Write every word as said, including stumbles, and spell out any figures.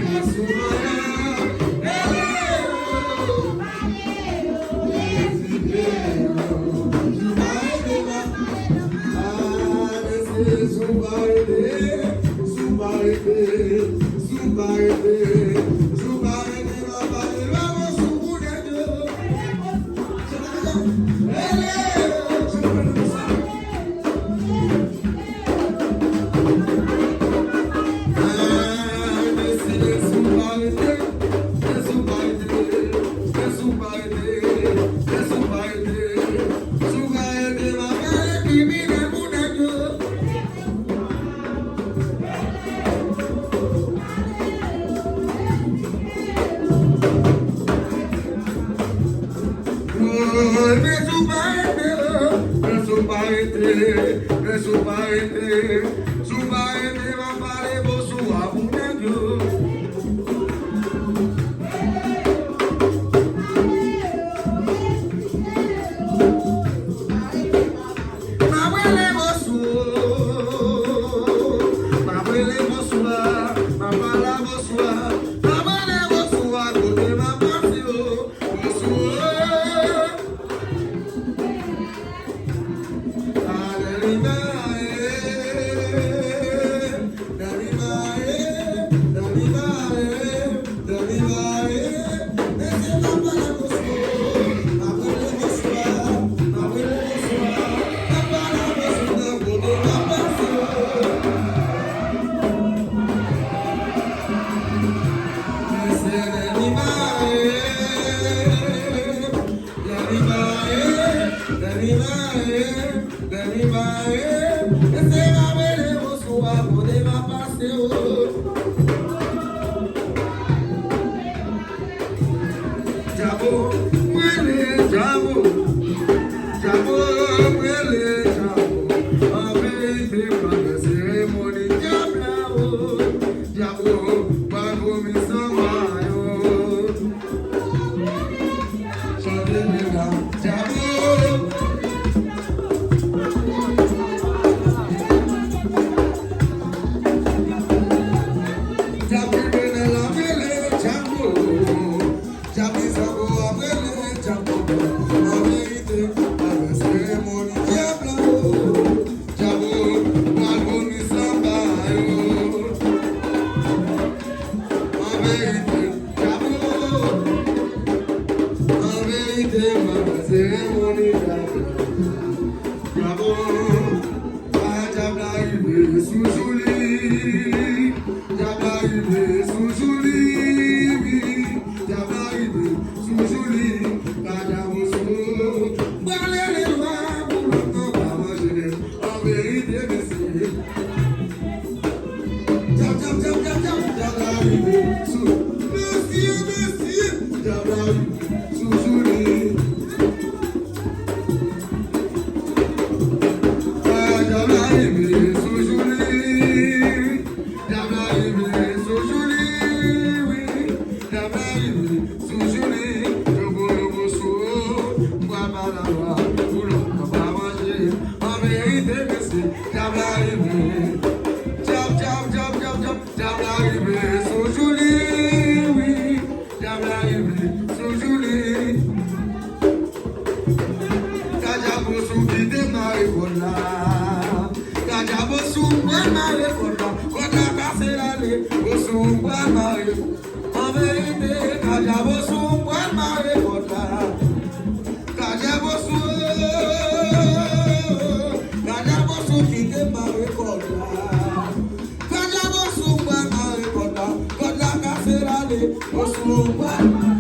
Men si w pa rete, men si w pa rete, men si w pa rete, si w pa rete, m ap pale bosou a pou nèg yo. M ap rele bosou, m ap rele bosou a, m ap pale a bosou a, m ap rele bosou a, kote m ap pase yo. Djabo, mwen le djabo. Djabo, mwen le djabo. An verite, pa gen seremoni djab la, o. Djabo, pa vomi sanba yo. Chante mwen la, djabo. Djab kriminèl ap rele djabo. Djab ki sango ap rele djabo. An verite, pa gen seremoni djab la, o. Djabo, pral vomi sanba yo. An verite, djabo. An verite, mwen wè seremoni djab la. Djabo, a djab la rive sou Jouli. Djab la rive sou Jouli, wi. Djab la rive sou Jouli. Ka djab ou sou. Pral rele lwa pou lòt nan pa manje. An verite, mesye. Djab, djab, djab, djab, djab, djab la rive sou. Mesye, mesye, djab la rive sou Jouli. Ah, djab la rive sou Jouli. Djab la rive sou Jouli, wi. Djab la rive sou Jouli. Lobo, lobo, sou. M pral pale a lwa pou lòt nan pa manje. An verite, mesye, djab la rive. Djab, djab, djab, djab, djab, djab la rive sou Jouli, wi. Djab la rive sou Jouli. Ka djab ou sou ki te mare kòd la. Ka djab ou sou pral mare kòd la. Kòd la kase l ale. Ou sou pral mare. An verite, ka djab ou sou pral mare kòd la. Ka djab ou sou, ka djab ou sou ki te mare kòd la. Ka djab ou sou pral mare kòd la. Kòd la kase l ale. Ou sou pral.